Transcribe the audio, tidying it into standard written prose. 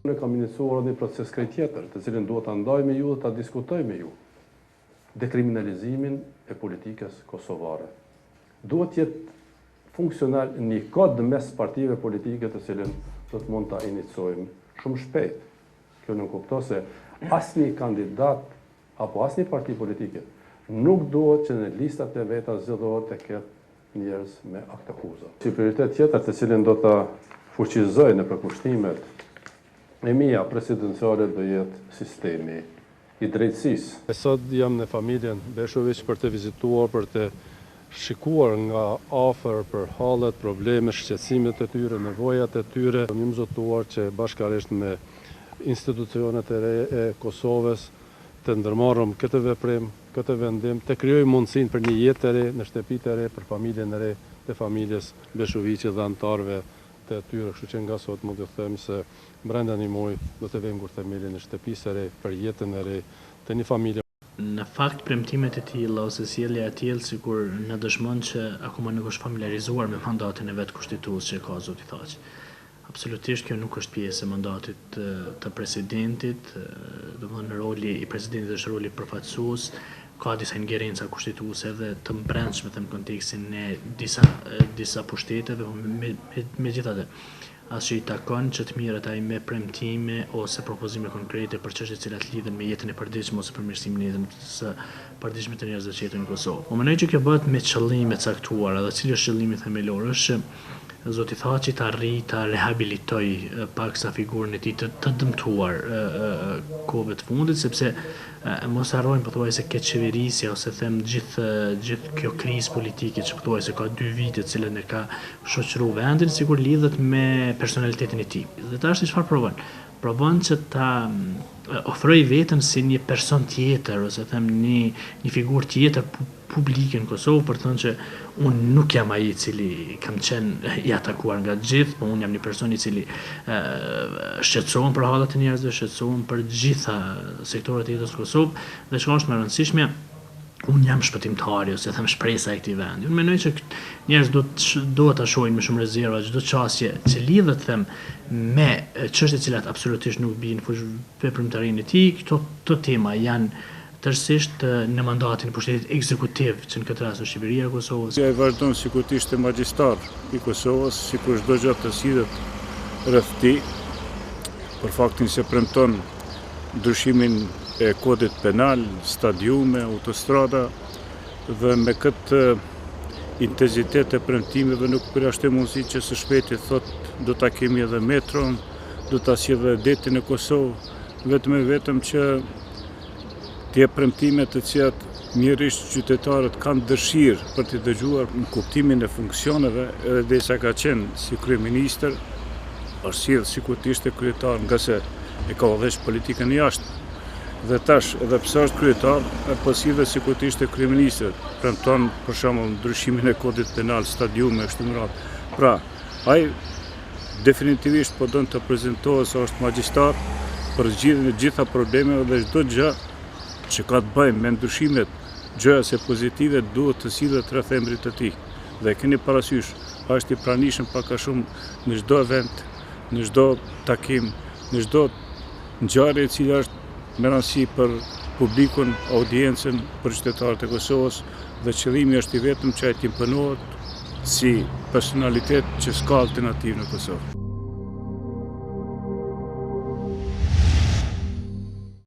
Unë kam iniciuar edhe një proces krejt tjetër, të cilin duhet ta ndaj me ju dhe ta diskutoj me ju. Dekriminalizimin e politikës kosovare. Duhet të jetë funksional një kod mes partive politike të cilin do të mund ta iniciojmë shumë shpejt. Kjo nënkupton se asnjë kandidat apo asnjë parti politike nuk duhet që në listat e veta zgjedhore të ketë njerëz me aktakuza. Si prioritet tjetër të cilin do ta fuqizoj në përkushtimet e mia presidenciale do jetë sistemi i drejtësisë. Sot jam në familjen Beshoviq për të vizituar, për të shikuar nga afër për hallet, problemet, shqetësimet e tyre, nevojat e tyre. Jam zotuar që bashkarisht me institucionet e re e Kosovës të ndërmarrim këtë veprim, këtë vendim, të krijojmë mundësinë për një jetë të re, në shtëpi të re, për familjen e re të familjes Beshoviqi dhe anëtarëve të tyre, kështu që nga sot mund t'ju them se brenda një muaji do të vejmë gurthemelin e shtëpisë së re për jetën e re të një familje. Në fakt premtimet e tilla ose sjellja e tillë sikur na dëshmon që akoma nuk është familjarizuar me mandatin e vet kushtetues që e ka zoti Thaçi. Absolutisht kjo nuk është pjesë e mandatit të presidentit, domethënë roli i presidentit është roli përfaqësues, ka disa ingerenca kushtetuese edhe të mbrendshme them në kontekstin e disa disa pushteteve, po me, megjithatë as që i takon që të merret ai me premtime ose propozime konkrete për çështje të cilat lidhen me jetën e përditshme ose përmirësimin e jetës së përditshme të njerëzve që jetojnë në Kosovë. Unë mendoj që kjo bëhet me qëllime të caktuara dhe cili është qëllimi themelor është që Zoti Thaçi të arrijë ta rehabilitojë paksa figurën e tij të të dëmtuar kohëve të fundit, sepse mos harrojmë pothuajse keqqeverisja ose them gjithë gjithë kjo krizë politike që pothuajse ka dy vite të cilën e ka shoqëru vendin, sikur lidhet me personalitetin e tij. Dhe tashti çfarë provon? Provon që ta ofrojë veten si një person tjetër ose them një një figurë tjetër publike në Kosovë për të thënë që unë nuk jam ai i cili kam qenë i atakuar nga të gjithë, po unë jam një person i cili shqetësohem për hallet e njerëzve, shqetësohem për gjitha sektorët e jetës në Kosovë dhe çka është më e rëndësishmja, unë jam shpëtimtari ose them shpresa e këtij vendi. Unë mendoj që njerëz do të duhet ta shohin me shumë rezerva çdo qasje që lidhet them me çështje të cilat absolutisht nuk bien në fushëveprimtarinë e tij. Këto këto tema janë tërësisht në mandatin e pushtetit ekzekutiv, që në këtë rast është Qeveria e Kosovës. Ai vazhdon sikur të ishte magjistar i Kosovës, sikur çdo gjë të sillet rreth tij, për faktin se premton ndryshimin e kodit penal, stadiume, autostrada dhe me këtë intensitet të premtimeve nuk përjashtoj mundësinë që së shpejti thotë do ta kemi edhe metron, do ta sjellë edhe detin në Kosovë, vetëm e vetëm që Të jep premtime të cilat mjerisht qytetarët kanë dëshirë për t'i dëgjuar në kuptimin e funksioneve edhe derisa ka qenë si kryeministër, është sjellë sikur të ishte kryetar ngase e ka udhëheq politikën e jashtme. Dhe tash, edhe pse është kryetar, po sillet sikur të ishte kryeministër, premton për shembull ndryshimin e kodit penal, stadiume e kështu me radhë. Pra, ai Definitivisht po don të prezentohet se është magjistar për zgjidhjen e gjitha problemeve dhe çdo gjë që ka të bëjë me ndryshimet gjoja se pozitive duhet të sillet rreth emrit të tij. Dhe e keni parasysh, është i pranishëm pak a shumë në çdo event, në çdo takim, në çdo ngjarje e cila është me rëndësi për publikun, audiencën, për qytetarët e Kosovës dhe qëllimi është i vetëm që ai të imponohet si personalitet që s'ka alternativë në Kosovë.